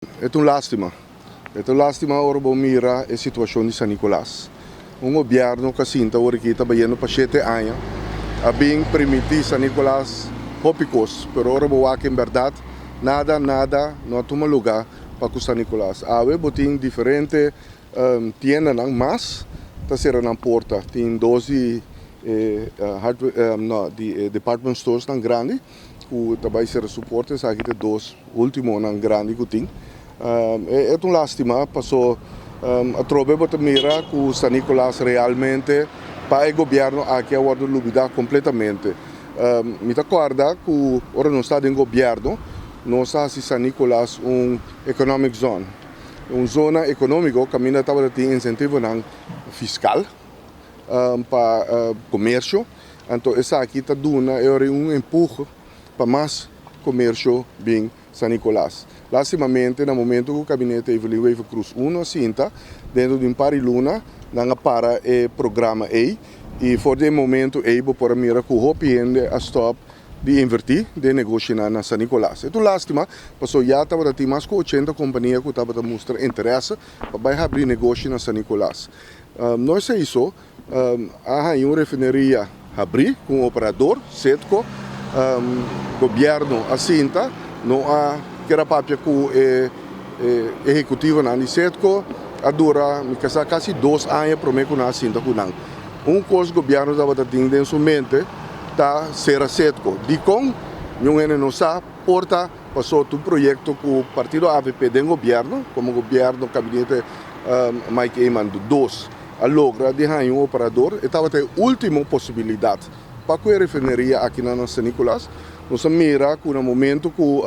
E ta un lastima. E ta un lastima ora bo mira e situacion di San Nicolas. Un gobierno cu a sinta ora aki ta bayendo pa shete aña a bin permiti San Nicolas hopi cos, pero ora bo wak en berdad nada nada no a tuma luga pa cu San Nicolas. Awe bo tin diferente tiendanan mas ta cera nan porta. Tin dos di e hardware no di e department storesnan grandi cu ta bay cera su porta. Esaki ta dos ultimonan grandi cu tin. E ta un lastima paso atrobe bo ta mira cu San Nicolas realmente pa e gobierno aki a wordo lubida completamente. Mi ta corda cu ora nos ta den gobierno nos a haci San Nicolas un economic zone, un zona economico caminda tabata tin incentivonan fiscal pa comercio. Anto esaki ta duna e ora un empuhe pa mas comercio bin San Nicolas. Lastimamente na momento cu Gabinete Evelyn Wever-Croes uno a sinta, dentro di un par di luna nan a para e programa ey y for di e momento ey bo por a mira cu hopi hende a stop di inverti den negoshinan na San Nicolas. E ta un lastima pasobra ya tabata tin mas cu 80 compania cu tabata mustra interesse pa bay habri negoshi na San Nicolas. No esey so, A haña un refineria habrí ku un operador, Citgo. Gobièrnu a sinta, no a keda papia ku e ehekutivonan di Citgo. A dura mi ke sa kasi 2 aña promé ku nan a sinta ku nan. Un kos gobièrnu tabata tin den su mente ta sera Citgo. Dikon? Niun hende no sa. Por ta pasobra ta un proyekto ku partido avp den gobièrnu, komo gobièrnu kabinete Mike Eman dos. A logra di haña un operador, e tabata e ultimo posibilidad pa cu e refineria aki na San Nicolas. Nos a mira cu na momento cu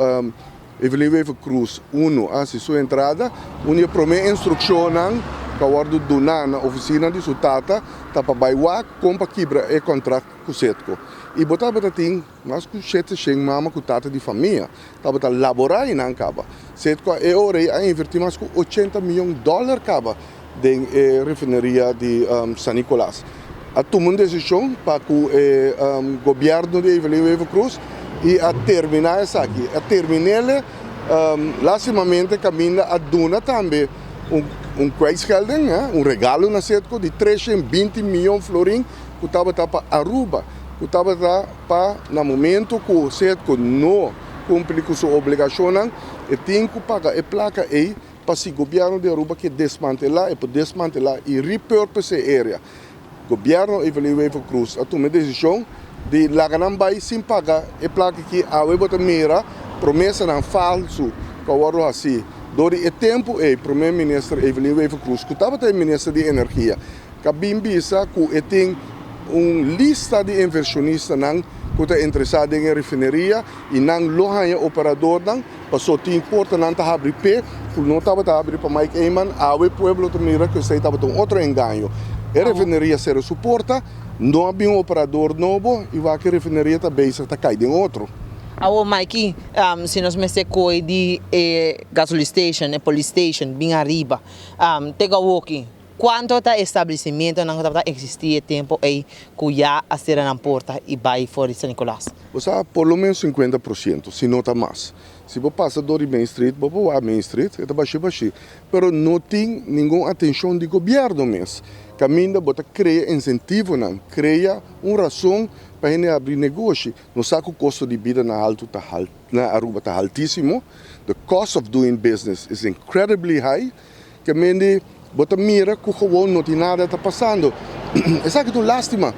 Evelyn Wever-Croes uno a haci su entrada, un di e prome instruccionnan cu a wordo duna na oficina di su tata ta pa bay wak con pa kibra e contract cu Citgo. Y bo tabata tin mas cu 700 mama cu tata di famia tabata labora y nan caba. Citgo a e ora ey a inverti mas cu 80 miyon dollar caba den e refineria di San Nicolas. A tuma un decision pa cu e gobierno di Evelyn Wever-Croes y a termina esaki. A terminele lastimamente caminda a duna tambe un kwijtschelding, un regalo na Citgo di 320 miyon florin cu tabata pa Aruba, cu tabata pa na momento cu Citgo no cumpli cu su obligacionnan e tin cu paga e placa ey pa si gobierno di Aruba ke desmantela e por desmantela y repurpose e area. Gobierno Evelyn Wever Croes a tuma e decision di laga nan bay sin paga e placa ki awe bo ta mira promesanan falso cu a wordo haci door di e tempo ey Prome Minister Evelyn Wever Croes cu tabata e Minister di Energia Ka bin bisa ku e tin un lista di inversionistanan ku ta interesá den e refineria i nan lo haña operadornan paso tin portanan ta habri p'e ku no tabata habri pa Mike Eman. Awe pueblo ta mira ku esei tabata un otro engaño. E refineria sera su porta, no a bin un operador nobo i wak e refineria ta bezig ta kai den otro. Awor Mikey, si nos mester koe di e gasoline station, e police station bin ariba, te ku awoki Cuanto ta establecimentonan cu tabata existi e tempo ey cu ya a cera nan porta y bay for di San Nicolas? Bo sa por lo menos 50%, si no ta mas. Si bo pasa door di Main Street, bo por wak Main Street, e ta bashi bashi. Pero no tin ningun atencion di gobierno mes. Caminda bo ta crea incentivonan, crea un rason pa hende habri negoshi. Nos sa cu costo di bida na halto ta na Aruba ta haltisimo. The cost of doing business is incredibly high. Ke mende bo ta mira ku gewoon no tin nada ta pasando. Esaki ta un lastima.